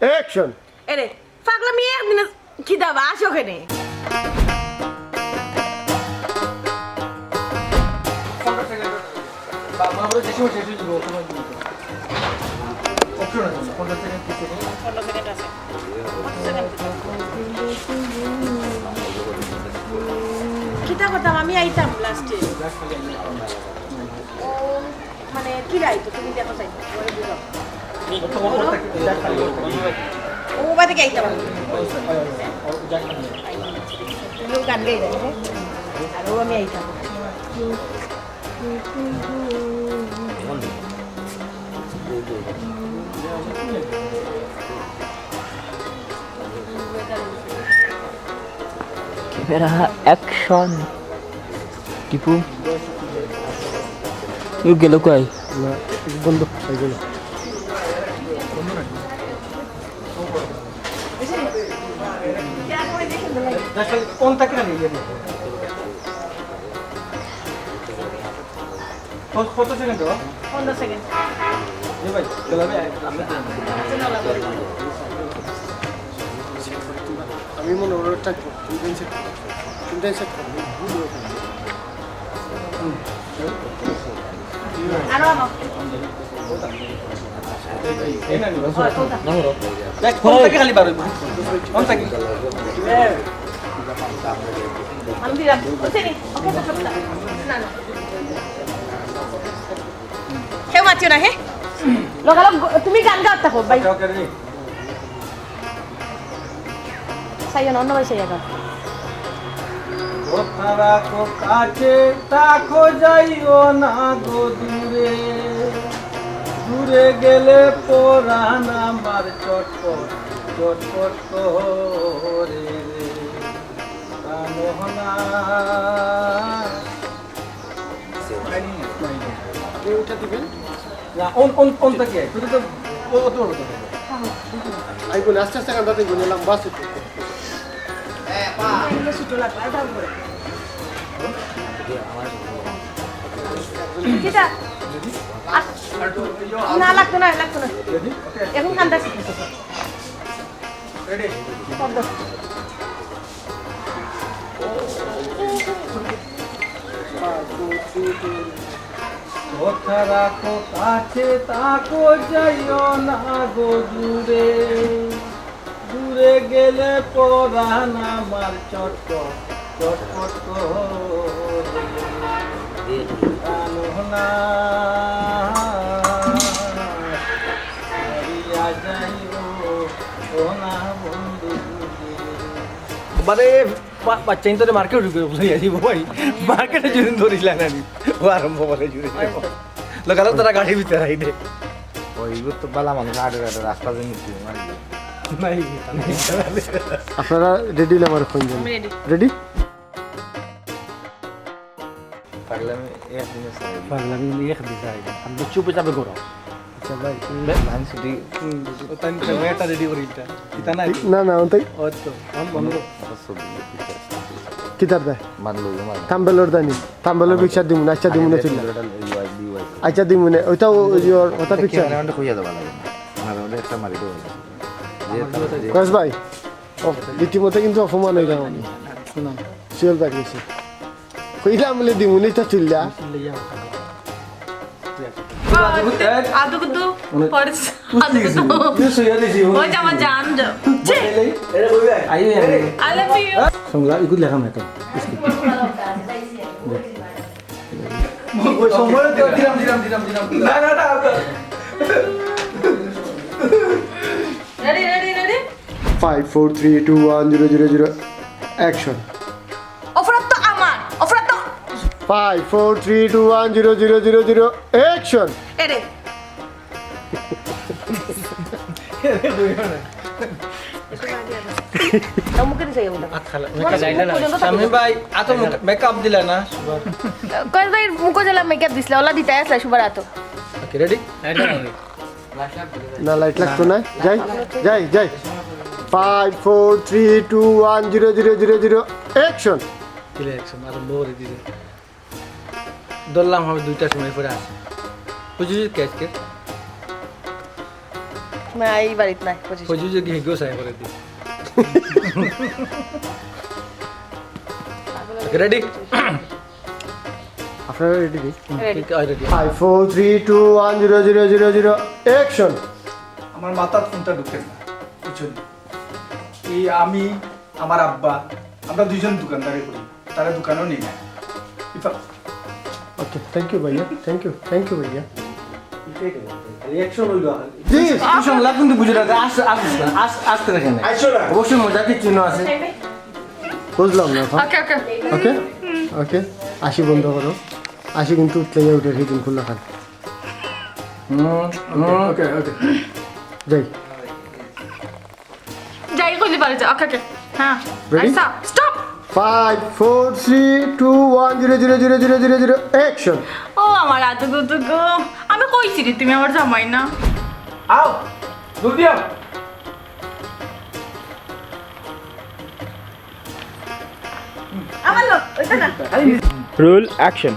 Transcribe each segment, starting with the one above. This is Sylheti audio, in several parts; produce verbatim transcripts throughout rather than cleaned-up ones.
অ্যাকশন। এরে, পাগলামি একদিনে কিতা বা, আসো কেনে? কিতা করতাম, আমি আইতাম লাস্টে। ও, মানে, কিলা আইতো, তুমি দেখো চাই। ও বাদে কি আইতাম আমি? তুমি গান গাইবে, হ্যাঁ? আর ও আমি আইতাম। Camera, action. টিপু। ও গেল কই? না, বন্ধ, এই গেল। কোন তাকে খালি ইয়ে করবো? কত সেকেন্ড? পনেরো সেকেন্ড। এ ভাই, চলে যাবে। আমি মনে হয় ওটা তিন সেকেন্ড। তিন সেকেন্ড। আরো আমার। দেখ, কোন তাকে খালি বার হইব? কোন তাকে? আমি দিলাম। ওকে, নি? ওকে, তো সবটা। না, না। কেউ মাতিও না, হ্যাঁ? লগালগ গ-, তুমি গান গাও, থাকো, ভাই। ওকে, ওকে, রেডি। চাইও না, অন্য ভাই চাইয়া গাও। কথা রাখো কাছে, থাকো যাইও না গো দূরে। দূরে গেলে পরাণ আমার চটপট, চটপট করে রে। প্রাণ না। আপনি ওটা দিবেন? না, অন, অন, অন তাকে। তুই তো ও, ও তো ওটা দিবে। আই বলে আস্তে আস্তে কান্দাতে গুনে লম্বা আছে তো। কিতা? আস-, না, লাগতো না, লাগতো না। এখন কান্দা শিখতেছে। রেডি? শব্দ। কথা রাখো কাছে, থাকো যাইও না গো দূরে। দূরে গেলে পরাণ আমার চটপট, চটপট করে। জানো না, হারিয়া যাইও, ও না বন্ধু দূরে। মানে, বা-, বাচ্চা ইন্তরে মার্কেট ঢুকে বলে, "এই বাবা, এই মার্কেটে যদি ধরিস লাগে না নি।" ও আরম্ভ করে জুড়ে। লোকালো তারা গাড়ি ভিতরে আইলে। ওই, এগুলো তো বালা মানুষ, আড়ে আড়ে রাস্তা দিয়ে নিচ্ছে, মারি। নাই। আপনারা রেডি না আমার ফোন আমি রেডি। রেডি? পাগলামি একদিনে চাই। পাগলামি একদিনে চাই। আমি তো চুপে চাপে করো। আচ্ছা ভাই, তুমি বে-, লাইন ছুটি। হুম, ও তাই তো এটা রেডি করি এটা। এটা নাই। না, না, ওটাই। ও তো, আমি বন্ধ। কিতার দেয়? মারলো, মারলো। থাম্বেলর দানি। থাম্বেলর পিকচার দিমু না, আচ্ছা দিমু না, তুই। আচ্ছা দিমু না, ওইটাও ওই ওর, ওটা পিকচার। ক্যামেরাম্যানটা কইয়া দেওয়া লাগে না। মাঝে মধ্যে একটা মারি দেওয়া লাগে। যে তার যে কয়েস ভাই, ও, রীতিমতো কিন্তু অপমান হয়ে গেল। শুনুন। শিয়াল ব্যাগ নিছি। কইলাম বলে দিমু না, এটা তুললা। আদুগুদু, পরে আদুগুদু। ওই যে আমার জান যাও। ছি। আইও, আইও। I love you। শুনলা, ইগুলো লেখা মেয়ে তো। ওই সময় তো দিলাম, দিলাম, দিলাম, দিলাম। না, না, না, না। Ready, ready, ready? Five, four, three, two, one, zero, zero, zero. Action. অপরাধ তো আমার, অপরাধ তো Five, four, three, two, one, zero, zero, zero, zero. Action. এরে। তার মুখে দিছে কেমন? আত খালা। তোমার মুখ পর্যন্ত শামীম ভাই, আত মুখ, makeup দিলা না, সুভার। কয়েস ভাই মুখো যেলা makeup দিছলা, ওলা দিতাই আসলা সুভার আতো। Okay, ready? না, লাইট লাগতো না। যাই, যাই, যাই। Five, four, three, two, one, zero, zero, zero, zero. Action. কিলা action? আরম্ভ করে দিছে। ধরলাম হবে দুইটার সময় পরে আসে। বুঝলি কি আজকে? এই বাড়িত নাই, বুঝিস। বুঝি যে কি হেগো সাই করে দি। ওকে, রেডি? আপনারা রেডি? রেডি। ঠিক আছে, ready. Five, four, three, two, one, zero, zero, zero, zero, action. আমার মাথাত ফোনটা ঢুকে না, বুঝছো নি? এই আমি, আমার আব্বা, আমরা দুইজন দোকানদারি করি, তারা দোকানও নেই না। ইফা- ওকে, থ্যাংক ইউ ভাইয়া, থ্যাংক ইউ, থ্যাংক ইউ ভাইয়া। রিয়াকশন হইল। জি। একটু সংলাপ কিন্তু বুঝে রাখে, আস-, আস-, আস-, আসতে দেখে না। আইসো না। অবশ্যই মজা কিছু চিহ্ন আছে। বুঝলাম না এখন। ওকে, ওকে। ওকে? ওকে? আসি বন্ধ করো। আসি কিন্তু উঠলে গিয়ে উঠে সেই দিন খুলনা খান। হুম, ওকে, হুম। ওকে, ওকে। যাই। যাই কইলি পারে যা। ওকে, ওকে। হ্যাঁ। রেডি? আচ্ছা, stop. Five, four, three, two, one, zero, zero, zero, zero, zero, zero, action. ও আমার আদুগু দুগু, আমি কইছি রে তুমি আমার জামাই না। আও, জলদি আও। আমার লোক, ওইটা না। Roll action.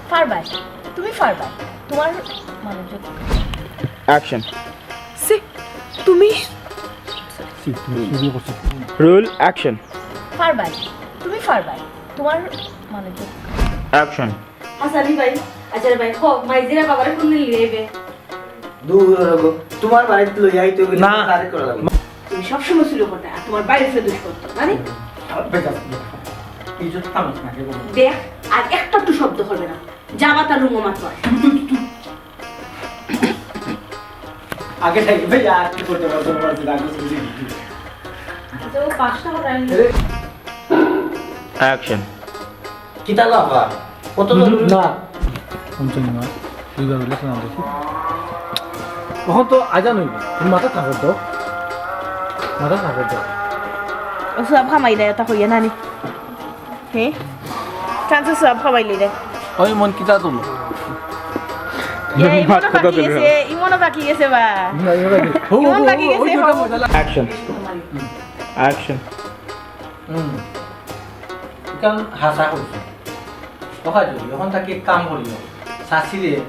পারবাই, তুমি পারবাই। তোমার মানে যোগ্য। অ্যাকশন। সি, তুমি সি, তুমি শুরু করছো। Roll action. পারবাই, তুমি পারবাই। তোমার মানে যোগ্য। অ্যাকশন। হাসানি ভাই, আচ্ছা রে ভাই, হো, মাইজিরা বাবারে কোন দিন লিয়ে আইবে? দূর হলো গো, তোমার বাড়িতে লইয়া আইতে হবে, না। তারে করা লাগবে। তুমি সবসময় শুরু করতে, আর তোমার বাইরে ফেলে দুষ করতো, জানি? আমার বেজার, ইজ্জত থামস না, কে বলো? দেখ, আর একটা তো শব্দ করবে না, যাবা তার রুমো মাত্র। তুই, তুই, তুই। আগে থাকি ভাই, আর কি করতে পারবো, তোমার কাছে রাখবো, বুঝি কি? আচ্ছা, ও পাঁচটা কথা আমি আরে। অ্যাকশন। কিতা লাফা? কত হুম, জরুরি? না। শুনছো না? দুইবার বলে শোনা দেখি। তখন তো আজান হইব। তুমি মাথা থাকো তো। মাথা থাকো তো। ও সব খামাই দেয়, তা কইয়া নানি। হে? চান্সে সব খামাই লই দেয়। ওই মন কিতা তুলো? ইয়া, ইমনও বাকি গেছে, ইমনও বাকি গেছে বা। না, ইমন বাকি। ইমন বাকি গেছে, ওই দুটো হো। মজা লাগে। অ্যাকশন। অ্যাকশন। হুম। ইখান হাছা কইছো। ওখা যদি, অখন থাকি এক কাম করিও। শাশিরে।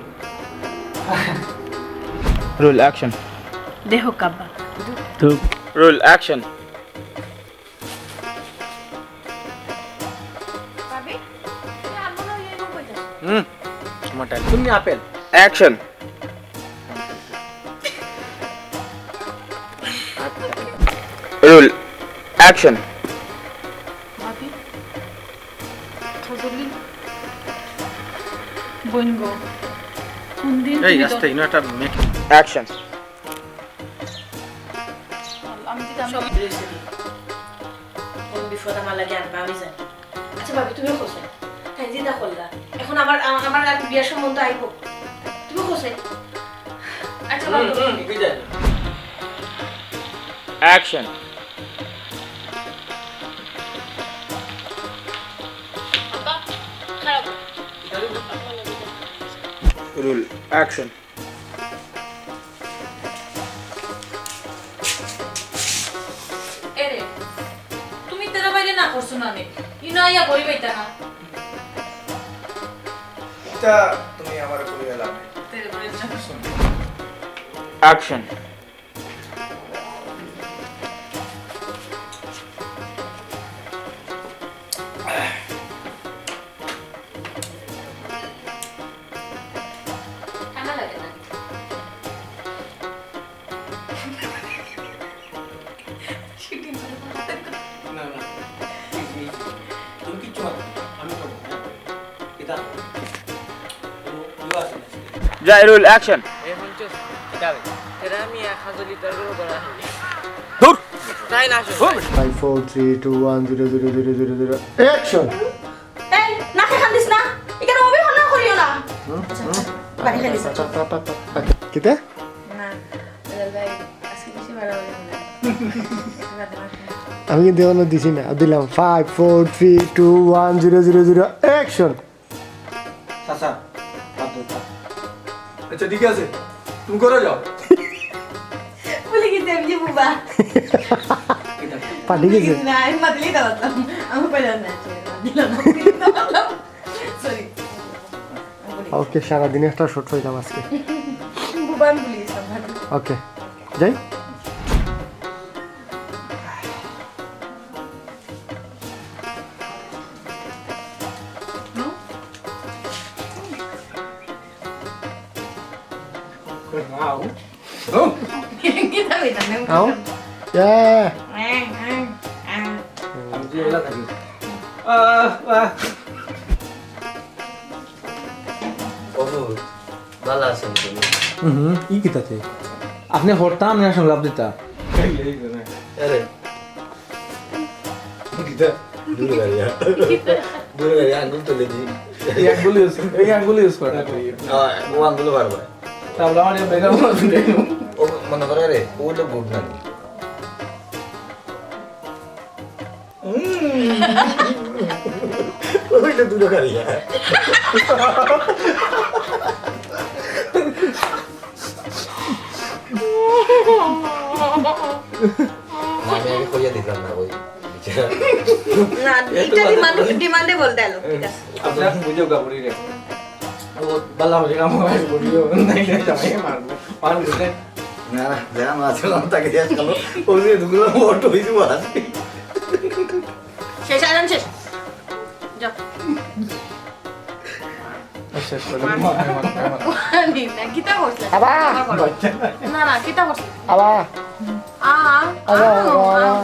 Roll action. দেখো কাব্বা। তো রোল অ্যাকশন। ভাবি, তুমি আনবো না, ওই, ওই, ওই, ওই। হুম, তোমার টাইম। তুমি আপেল। অ্যাকশন। Roll action. ভাবি, খাজুলি বইন গো, কোন দিন এই তুমি আস্তে তো ইনো একটা মেক- অ্যাকশন। আমি যদি আমি কোন বিপদ আমার লাগি আনবা আমি জানি। আচ্ছা ভাবি, তুমিও কইছো। তাই যেটা করলা। এখন আমার, আ-, আমার আর বিয়ার সম্বন্ধ আইবো। তুমিও কইছো। আচ্ছা, হুম, ভাবি। হুম, এগিয়ে যাই। অ্যাকশন। আব্বা, খারাপ। Roll action. এরে, তুমি তেরা বাইরে না করছো না নে? ইনো আইয়া বই বাইতা না। ইটা তুমি আমার করিয়া লাভ নাই। তেরে বাইরে যাও। অ্যাকশন। ঠান্ডা লাগে না? না, না। এই যে, এই যে, তুমি কিচ্ছু ভাবো না। আমি করবো, হ্যাঁ? এটা, ও, ও আছে না, সেটা। যাই রোল, অ্যাকশন। এ, হুনছস? কিতা বে? এরা আমি এক হাজার লিটার করে করা। ধুর! তাই না, আসলে? Five, four, three, two, one, zero, zero, zero, zero, zero, action! এই, নাকে কান্দিস না। এখানে অভিনয় না করিও না। হুম? আচ্ছা, হুম? বাড়ি খালি যাও। কিতা? না, দুলাল ভাই, আজকে বেশি বাড়াবাড়ি হলো। একটু বাদে মারবো। আমি কিন্তু এখনো দিছি না, দিলাম। Five, four, three, two, one, zero, zero, zero, action! চাচা, বাদ দাও, বাদ। আচ্ছা, ঠিক আছে, তুমি করে যাও। ভুলে গেছি আমি যে বুবা। ফাটি গেছে। না, আমি মাতলেই দাঁড়াতাম। আমি কইলাম না, আচ্ছা, মাতলাম না। সরি। ওকে, সারাদিনে একটা শট পাইলাম আজকে। বুবা আমি ভুলে গেছিলাম, ভাবি। ওকে। যাই। আও। ইয়া। আমি যে এলা থাকি। আহ, আহ। অপু, ভালা আছইন তুমি? হুম, ই কিতাতে? আপনে হরতা, আমি আসলে লাভ দিতা। এই, এই, এই, আরে। কিতা? দূরে গাড়ি, হ্যাঁ। দূরে গাড়ি, আঙ্গুল তুলে দি। এই আঙ্গুল use, এই আঙ্গুল use করে না তুই। হ্যাঁ, ও আঙ্গুল বারবার। তাহলে আমার এই বেগম ও মনে করে রে, ও হলো গুড না। ওইটা দুটো খালি, হ্যাঁ। আমি আগে কইয়া দিতাম না, ওই না, এটা এটা তো demand, মানে demandable dialogue, ঠিক আছে। আপনার বুঝো গাবুরি রে। ও বালা হয়ে গেল, আমার বুঝিও, নাই, নাই, জামাই মারবো। মার বুঝে। না, না, যারা মাঝে মাঝে তাকে জিজ্ঞেস করলো, ও যে দুগুলো ভোট হয়ে যাবো আজকে। শেষ, আয়রন শেষ। যাও। শেষ করে দিন। মার, মার, মার, মার। না, কিতা করছিলা? আবা! আবার করো। না, না, কিতা করছিলা? আবা! আ, আ, আবা, আ,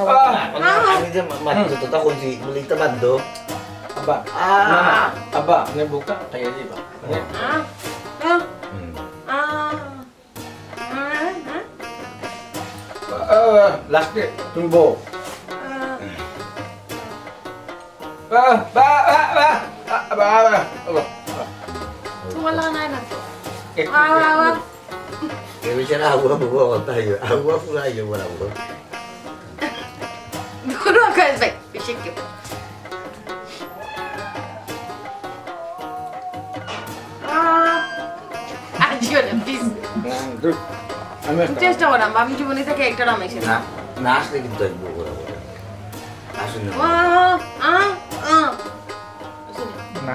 আবা, আ। আবা, আবা। আমি যে মা-, মাত্র যতটা কইছি, বলে, ইটা বাদ দাও। আব্বা, আ। না, না, আব্বা, আপনি বুকটা খাইয়া দিবা। আ, আ, হুম। আ। আ, আ, লাস্টে তুমি বউ। আ। আ, বা, বা, বা, আ, বা, বা, বা। তোমার লাগা নাই না তো। একটু, আ, আ, আ। একটু। এ বেচারা আগুয়া বুয়া কথা হইল, আগুয়া পুরা হইল বরাবর। ধরো, আকাশ ভাই, বেশি কেউ। আহ, আর দিও না, please। না, ধুর। আমি একটা চেষ্টা করাম, আমি জীবনে তাকে একটা নাম এসে না, না আসলে কিন্তু একটু বরাবর। আসুন না। আহ, আহ, আহ। আসুন না। না।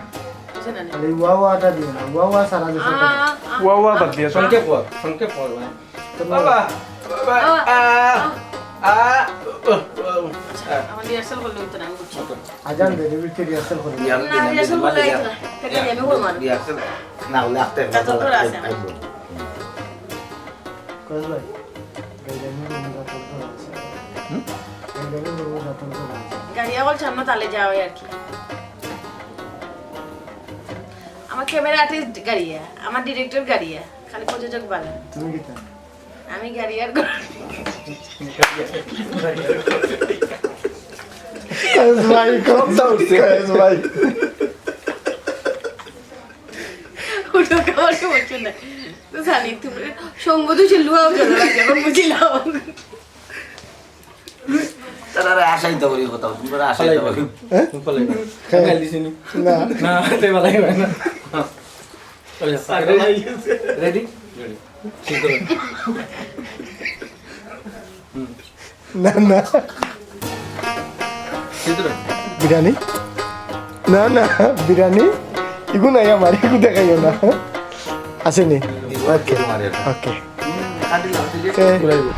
আসুন না। খালি ওয়া ওয়াটা দিও না, ওয়া ওয়া সারা দেশে আহ, আহ, ওয়া ওয়া আহ। বাদ দিয়া, সংক্ষেপ কর, সংক্ষেপ কর, মানে। বাবা, বাবা, বাবা। আ, আ, আ, ও, ও, আ। আমার rehearsal করলে হইতো না, আমি বুঝছি। আজান দে, ডেভিড কে rehearsal করে। না, rehearsal করলে হইতো না। তাকে আমি বলবো না। Rehearsal না হলে আস্তে আস্তে তা তো তোর আছে। আই-, আইবো। কয়েস ভাই, গাড়ি আমি রুমে যা করতে আছে। হুম? গাড়ি আমি রুমে যা করতে আছে। গাড়ি আবার সামনে তালে যাওয়া হয় আর কি। আমার camera artist গাড়িয়া, আমার director গাড়িয়া, খালি প্রযোজক বালা। তুমি কি তা? আমি গাড়ি আর গো-, কয়েস ভাই, কয়েস ভাই। ওটা খাওয়ার সময় না। তো জানি, তুমি সঙ্গ তো সে লুয়াও চলে লাগে, এখন বুঝিলাম। তারা আশাই তো করি কোথাও, তোমরা আশাই তো করি। হ্যাঁ? তুমি পালাই না। হ্যাঁ। আমি দিছি নি। না। না, তুই পালাই না। আচ্ছা, ready? Ready? ঠিক আছে। হুম। না, না। ঠিক আছে। বিরিয়ানি? না, না, বিরিয়ানি? ইগু নাই আমার, ইগু দেখাইও না। আসেনি? OK, OK। হুম, খালি লাগছে যে এ, ঘুরাইবো।